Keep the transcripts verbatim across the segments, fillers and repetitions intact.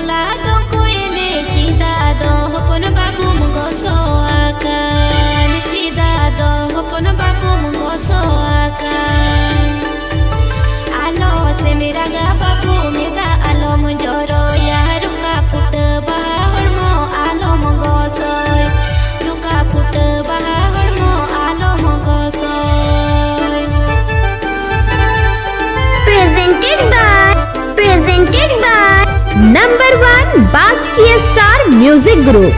ᱞᱟᱫᱚ ᱠᱚ ᱮᱱᱮᱡ ᱪᱮᱫᱟᱜ ᱫᱚ ᱦᱚᱯᱚᱱ ᱵᱟᱹᱵᱩᱢ ᱜᱚᱥᱚ ᱟᱠᱟᱱ, ᱪᱮᱫᱟᱜ ᱫᱚ ᱦᱚᱯᱚᱱ ᱵᱟᱹᱵᱩᱢ ᱜᱚᱥᱚ ᱟᱠᱟᱱ᱾ ᱟᱞᱚ ᱥᱮᱢᱮᱨᱟᱜᱟ ᱵᱟᱹᱵᱩ ᱢᱮᱫᱟᱜ ᱟᱞᱚᱢ ᱡᱚᱨᱚᱭᱟ, ᱨᱚᱠᱟ ᱯᱷᱩᱴᱟᱹ ᱵᱟᱦᱟ ᱦᱚᱲᱢᱚ ᱟᱞᱚᱢ ᱜᱚᱥᱚᱭ, ᱨᱚᱠᱟ ᱯᱷᱩᱴᱟᱹ ᱵᱟᱦᱟ ᱦᱚᱲᱢᱚ ᱟᱞᱚᱢ ᱜᱚᱥᱚᱭ᱾ Presented by, presented by number one Baskia Star Music Group.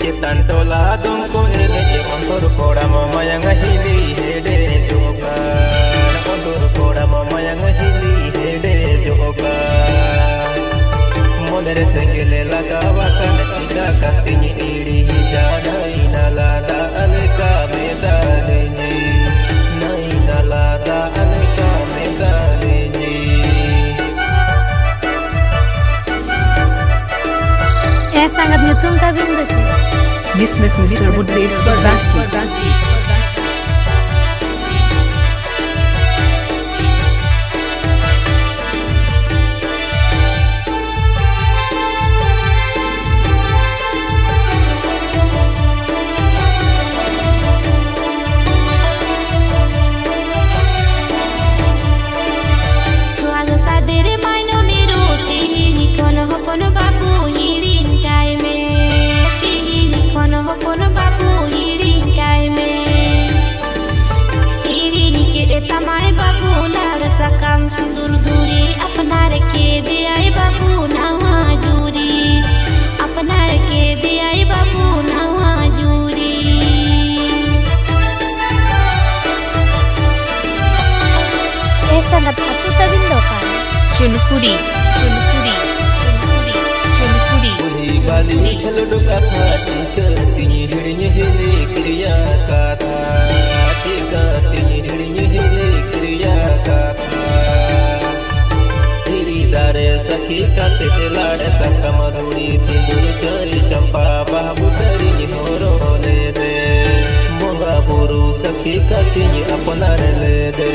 ᱪᱮᱛᱟᱱ ᱴᱚᱞᱟ ᱫᱚᱝ ᱠᱚ ᱮᱱᱮᱡ, ᱚᱱᱛᱚᱨ ᱠᱚᱲᱟᱢ ᱢᱟᱭᱟᱝ ᱦᱤᱞᱤ ᱦᱮᱰᱮᱡᱚᱜ ᱠᱟᱱ, ᱚᱱᱛᱚᱨ ᱠᱚᱲᱟᱢ ᱢᱟᱭᱟᱝ ᱦᱤᱞᱤ ᱦᱮᱰᱮᱡᱚᱜ ᱠᱟᱱ᱾ ᱢᱚᱱᱮ ᱨᱮ ᱥᱮᱸᱜᱮᱞᱮ ᱞᱟᱜᱟᱣ ᱟᱠᱟᱱ, ᱪᱤᱠᱟ ᱠᱟᱛᱮᱧ ᱦᱤᱲᱤᱧᱟ ᱱᱟᱹᱭ ᱱᱟᱞᱟ ᱫᱟᱜ ᱞᱮᱠᱟ ᱢᱮᱫᱟᱞᱤᱧ, ᱱᱟᱹᱭ ᱱᱟᱞᱟ ᱫᱟᱜ ᱞᱮᱠᱟ ᱢᱮᱫᱟᱞᱤᱧ᱾ ᱮ ᱥᱟᱸᱜᱟᱛ, ᱧᱩᱛᱩᱢ ᱛᱟᱵᱤᱱ ᱫᱚ ᱪᱮᱫ? Miss Miss Mister Buddheshwar Das ji. ᱥᱩᱦᱟᱜ ᱥᱟᱫᱮ ᱨᱮ ᱢᱟᱭᱱᱚ ᱢᱤᱨᱩ, ᱛᱤᱦᱤᱧ ᱠᱷᱚᱱ ᱦᱚᱯᱚᱱ ᱵᱟᱹᱵᱩ ᱦᱤᱲᱤᱧ ᱠᱟᱭ ᱢᱮ, ᱛᱤᱦᱤᱧ ᱠᱷᱚᱱ ᱦᱚᱯᱚᱱ ᱵᱟᱹᱵᱩ ᱦᱤᱲᱤᱧ ᱠᱟᱭ ᱢᱮ᱾ ᱦᱤᱲᱤᱧ ᱠᱮᱫ ᱛᱟᱢᱟᱭ ᱵᱟᱹᱵᱩ ᱞᱟᱲ ᱥᱟᱠᱟᱢ ᱥᱤᱸᱫᱩᱨ ᱫᱷᱩᱲᱤ, ᱟᱯᱱᱟᱨ ᱠᱮᱫᱮᱭᱟᱭ ᱵᱟᱹᱵᱩ ᱱᱟᱣᱟ ᱡᱩᱨᱤ, ᱟᱯᱱᱟᱨ ᱠᱮᱫᱮᱭᱟᱭ ᱵᱟᱹᱵᱩ ᱱᱟᱣᱟ ᱡᱩᱨᱤ᱾ ᱮ ᱥᱟᱸᱜᱟᱛ, ᱟᱹᱛᱩ ᱛᱟᱵᱤᱱ ᱫᱚ ᱚᱠᱟᱨᱮ? ᱪᱩᱱᱠᱩᱲᱤ, ᱪᱩᱱᱠᱩᱲᱤ, ᱪᱩᱱᱠᱩᱲᱤ, ᱪᱩᱱᱠᱩᱲᱤ᱾ ᱠᱩᱞᱦᱤ ᱵᱟᱞᱤ ᱠᱷᱮᱞᱳᱰ ᱠᱟᱛᱷᱟ ᱪᱤᱠᱟᱹ ᱛᱤᱧ ᱦᱤᱲᱤᱧ ᱦᱤᱞᱤ ᱠᱨᱤᱭᱟ ᱠᱟᱛᱷᱟ, ᱪᱤᱠᱟᱹ ᱛᱤᱧ ᱦᱤᱲᱤᱧ ᱦᱤᱞᱤ ᱠᱨᱤᱭᱟ ᱠᱟᱛᱷᱟ᱾ ᱫᱷᱤᱨᱤ ᱫᱟᱨᱮ ᱥᱟᱹᱠᱷᱤ ᱠᱟᱛᱮ ᱞᱟᱲ ᱥᱟᱠᱟᱢ ᱫᱷᱩᱲᱤ ᱥᱤᱸᱫᱩᱨ ᱪᱟᱹᱭ ᱪᱟᱢᱯᱟ ᱵᱟᱦᱟ ᱵᱩᱴᱟᱹᱨᱤᱧ ᱦᱚᱨᱚᱜ ᱞᱮᱫᱮ᱾ ᱵᱚᱸᱜᱟ ᱵᱩᱨᱩ ᱥᱟᱹᱠᱷᱤ ᱠᱟᱛᱮᱧ ᱟᱯᱱᱟᱨ ᱞᱮᱫᱮ᱾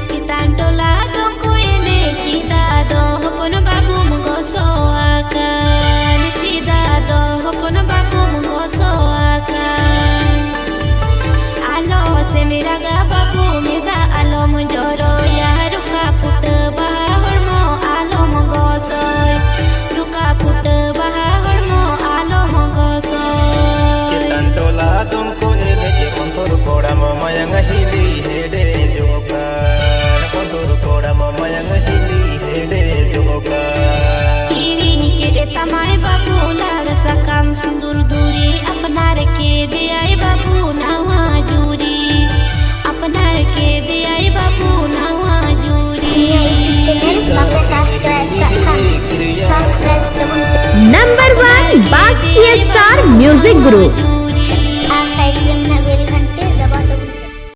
ᱪᱮᱛᱟᱱ ᱴᱚᱞᱟ ᱫᱚᱝ ᱠᱚ ᱮᱱᱮᱡ ᱪᱮᱫᱟ ᱫᱚ ᱦᱚᱯᱚᱱ ᱵᱟᱹᱵᱩᱢ ᱜᱚᱥᱚ ᱟᱠᱟᱱ, ᱪᱮᱫᱟ ᱫᱚ ᱦᱚᱯᱚᱱ ᱵᱟᱹᱵᱩᱢ ᱜᱚᱥᱚ ᱟᱠᱟᱱ᱾ ᱟᱞᱚ ᱥᱮᱢ ᱨᱟᱜᱟ ᱵᱟᱹᱵᱩ, ᱢᱮᱫᱟᱜ ᱟᱞᱚᱢ ᱡᱚᱨᱚᱭᱟ, ᱨᱚᱠᱟ ᱯᱷᱩᱴᱟᱹ ᱵᱟᱦᱟ ᱦᱚᱲᱢᱚ ᱟᱞᱚᱢ ᱜᱚᱥᱚᱭ, ᱨᱚᱠᱟ ᱯᱷᱩᱴᱟᱹ ᱵᱟᱦᱟ ᱦᱚᱲᱢᱚ ᱟᱞᱚᱢ ᱜᱚᱥᱚᱭ᱾ ᱪᱮᱛᱟᱱ ᱴᱚᱞᱟ ᱫᱚᱝ ᱠᱚ ᱮᱱᱮᱡ, ᱚᱱᱛᱚᱨ ᱠᱚᱲᱟᱢ ᱢᱟᱭᱟᱝ ᱦᱤᱞᱤ ᱦᱮᱰᱮᱡᱚᱜ ᱠᱟᱱ, ᱚᱱᱛᱚᱨ ᱠᱚᱲᱟᱢ ᱢᱟᱭᱟᱝ ᱦᱤᱞᱤ ᱦᱮᱰᱮᱡᱚᱜ ᱠᱟᱱ᱾ ᱦᱤᱲᱤᱧ ᱠᱮᱫ ᱛᱟᱢᱟᱭ ᱵᱟᱹᱵᱩ ᱞᱟᱲ ᱥᱟᱠᱟᱢ ᱥᱤᱸᱫᱩᱨ ᱫᱷᱩᱨᱤ, ᱟᱯᱱᱟᱨ ᱠᱮᱫᱮᱭᱟᱭ ᱵᱟᱹᱵᱩ ᱱᱟᱣᱟ ᱡᱩᱨᱤ, ᱟᱯᱱᱟᱨ ᱠᱮᱫᱮᱭᱟᱭ ᱵᱟᱹᱵᱩ ᱱᱟᱣᱟ ᱡᱩᱨᱤ᱾ ᱱᱤᱭᱟᱹ YouTube channel ᱵᱟᱯᱮ subscribe ᱠᱟᱜ ᱠᱷᱟᱱ subscribe ᱛᱟᱵᱚᱱ ᱯᱮ᱾ Number one Bass Star Music Group.